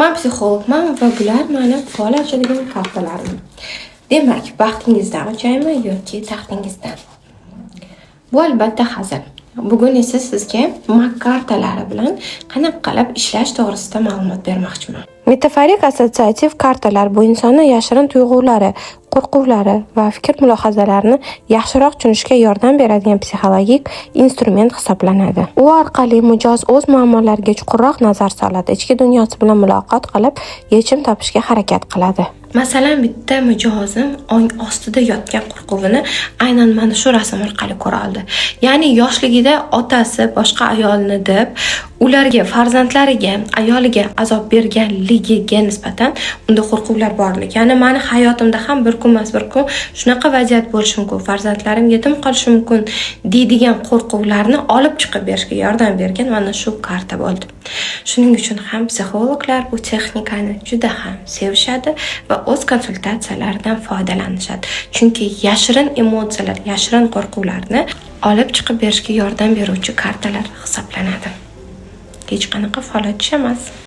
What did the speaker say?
Man psixologman va bular mani fol ochadigan kartalarim. Demak, baxtingizdan ochaymi yoki taxtingizdan? Bu albatta hazil. Bugun esa sizga маг kartalari bilan qanaqa qilib ishlash to'g'risida ma'lumot bermoqchiman. Metaforik assotsiativ kartalar bu insonni yashirin tuyg'ulari, qo'rquvlari va fikr mulohazalarini yaxshiroq tushunishga yordam beradigan psixologik instrument hisoblanadi. U orqali mijoz o'z muammolariga chuqurroq nazar soladi, ichki dunyosi bilan muloqot qilib, yechim topishga harakat qiladi. Masalan, bitta mijozim ong ostida yotgan qo'rquvini aynan mana shu rasm orqali ko'ra oldi. Ya'ni yoshligida otasi boshqa ayolni deb, ularga, farzandlariga, ayoliga azob berganligiga nisbatan unda qo'rquvlar borligi. Ya'ni mani hayotimda ham bir kun emas, bir kun shunaqa vaziyat bo'lishi mumkin, farzandlarim yetim qolishi mumkin deydigan qo'rquvlarni olib chiqib berishga yordam bergan mana shu karta bo'ldi. Shuning uchun ham psixologlar bu texnikani juda ham sevishadi va o'z konsultatsiyalaridan foydalanishadi. Chunki yashirin emotsiyalar, yashirin qo'rquvlarni olib chiqib berishga yordam beruvchi kartalar hisoblanadi. Hech qanaqa fol ochish emas.